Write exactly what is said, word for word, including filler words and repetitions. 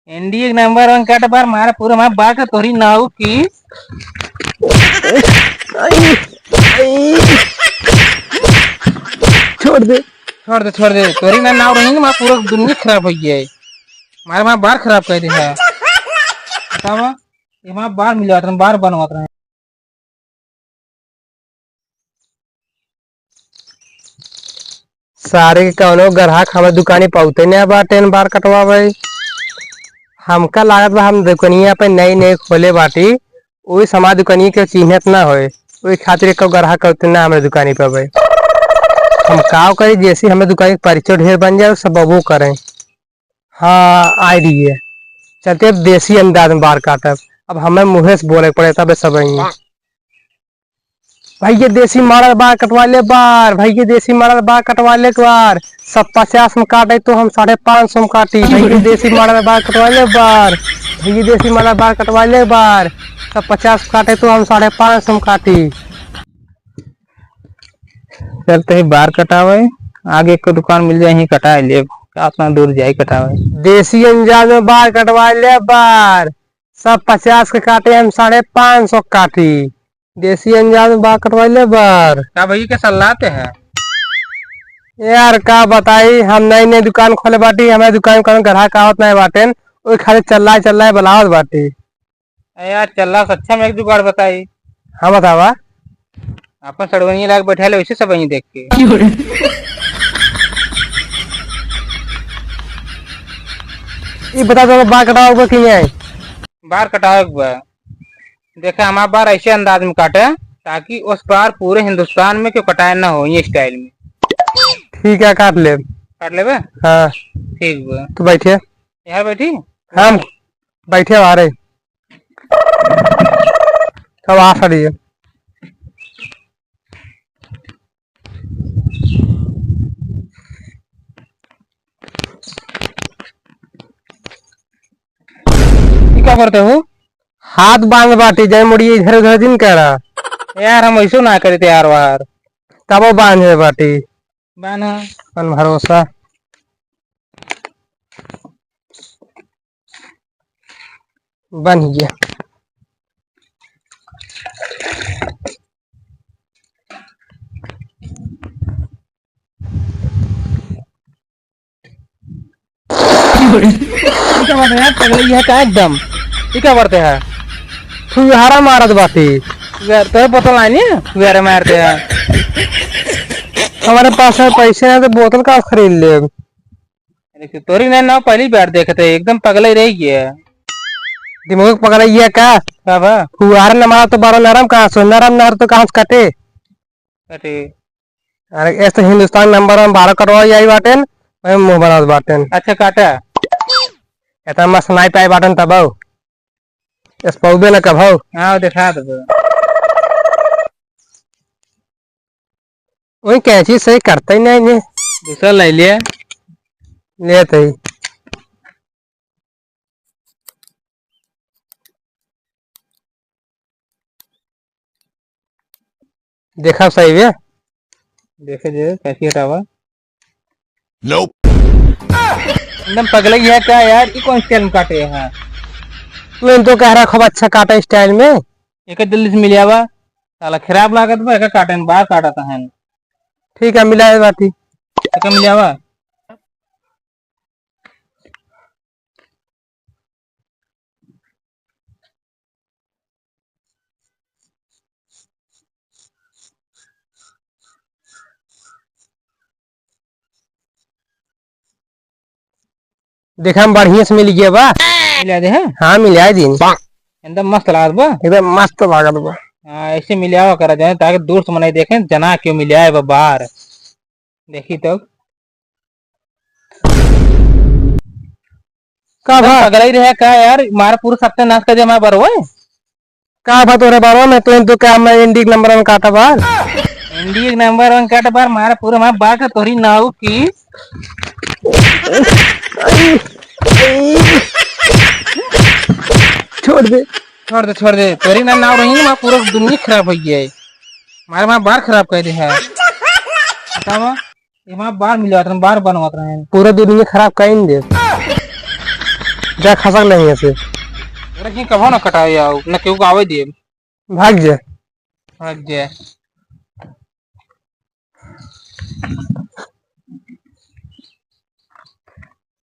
इंडिया के नंबर वन कट बार मारा पूरा मार बार का तोरी नाऊ की। छोड़ दे। छोड़ दे, छोड़ दे। तोरी ना नाव रही ना, मार पूरा दुनिया खराब हो गया है। मारे मार बार खराब कर दे है। बतावा, ये मार बार मिलवात रहे, बार बनवात रहे। सारे के कौनो ग्राहक हमारे दुकानी पे आते नहीं बाटे न बार कटवावे। हमका लागत बा हम दुकनिया पे नई नई खोले बाटी, ओई समाज दुकनिया के चिन्हत ना होए, ओई खातिर एको ग्राहक आते ना हमारे दुकानी पे आवे। हम काव करी, जैसे हमें दुकानी के परिचय ढेर बन जाए, सब बबू करें। हाँ, आइडिया। चलते अब देसी अंदाज में बार काटब। अब हमें मुँहे से बोले के पड़े तबे सब आई। भैया देसी मॉडल बार कटवा ले बार, भैया देसी मॉडल बार कटवा ले बार। सब पचास में काटे तो हम साढ़े पाँच सौ में काटी। भैया देसी मॉडल बार कटवा ले बार, भैया देसी मॉडल बार कटवा ले बार। सब पचास में काटे तो हम साढ़े पाँच सौ में काटी। चलते ही बार कटावे, आगे एक दुकान मिल जाए, यहीं कटाए लेब। का उतना दूर जाए कटावे? देसी अंदाज में बार कटवा ले बार, सब पचास के काटे, हम साढ़े पाँच सौ काटी। देसी अंदाज में बार कटवा ले बार। का भैया के सलाह ते है? यार का बताई, हम नई नई दुकान खोले बाटी, हमारे दुकान में कौनो ग्राहक आवत नहीं बाटेन, ओई खाली चल्लाए चल्लाए बुलावत बाटी। अरे यार, चल्ला से अच्छा में एक जुगाड़ बताई। हाँ, बतावा। अपन सड़वनिया लाग बैठा ले, वैसे सब वहीं देख के। ई बता दो, बार कटावे के बा कि नहीं? बार कटावे के बा। देखा, हमार बार ऐसे अंदाज में काटे, ताकि उस बार पूरे हिंदुस्तान में क्यों कटाए ना हो, ये स्टाइल में। ठीक है, काट ले। काट लेबे? हाँ। ठीक बा। तू बैठे। यहाँ बैठी? हम बैठे आ रहे। सब आ सड़ी है। ई का करते हो? हाथ बांध बाटी, जाए मुड़िए इधर उधर दिन करा। यार, हम ऐसो ना करी थे यार वार। तबो बांधे बाटी। बांधा। अपन भरोसा। बन गया। ई का बात है यार, पगलई है का एकदम? ई का बात है? फुहारा मारत बाटी। यार, तोरे बोतल आनी है? फुहारा मारते हैं। हमारे पास में पैसे हैं तो बोतल का खरीद ले। अरे, तोरी नहीं ना, पहली बार देखते हैं, एकदम पगलई रही गया। दिमाग पगलई है का? का बा? फुहारा न मारा तो बारो नरम कहाँ से? नरम नहर तो कहाँ से कटे? कटे। अरे, ऐसे हिंदुस्तान नंबर वन बारह कटवा आई बाटेन, वही मुंह बनावत बाटेन। अच्छा, काटा। इतना मस्त नाई पाई बाटेन तब आओ। इस पौबे न कब हो। हाँ, दिखा दो। वही कैंची सही करता ही नहीं ये। दूसरा ले लिया। ले तो ही। देखा सही बे। देखे जे कैसी हटावा। Nope। एकदम पगलई है का यार, ई कौन स्टाइल में काटे हैं? तू इन तो कह रहा खूब अच्छा काटा स्टाइल में। एक जल्दी से मिल आवा, साला खराब लागत बा, एका काटे में बार काटत हैं। ठीक है, मिला है बाटी। एका मिल आवा। देखा हम बढ़िया से मिल गया बा। मिला दे, हाँ? हाँ, मिला दिन। एकदम मस्त लागत बा। एकदम मस्त लागत बा। हाँ, ऐसे मिलावा करा जाए ताकि दूर से मनाई देखे, जना क्यों मिलाए बा बाहर। देखी तो। का एकदम बा? पगलई रहे का यार, मार पूरा सत्यानाश कर दे हमारे बरवा। का बा तोरे बरवा में, तो, तो क्या मैं इंडिया के नंबर वन काटा बार? इंडिया के नंबर वन काटा बार, मार पूरा हमारे बार का तोरी नाव की। छोड़ दे। छोड़ दे, छोड़ दे। तोरी ना नाव रही ना, पूरा दुनिया खराब हो गया है। मारे मार बार खराब कर दे है। बतावा। एमा बार मिलवात रहन, बार बनवात रहन। पूरा दुनिया खराब कइन दे। जा खसक ले यहाँ से। अरे कि कभो ना कटाए आओ, ना केहू को आवे दिए। भाग जा। भाग जा।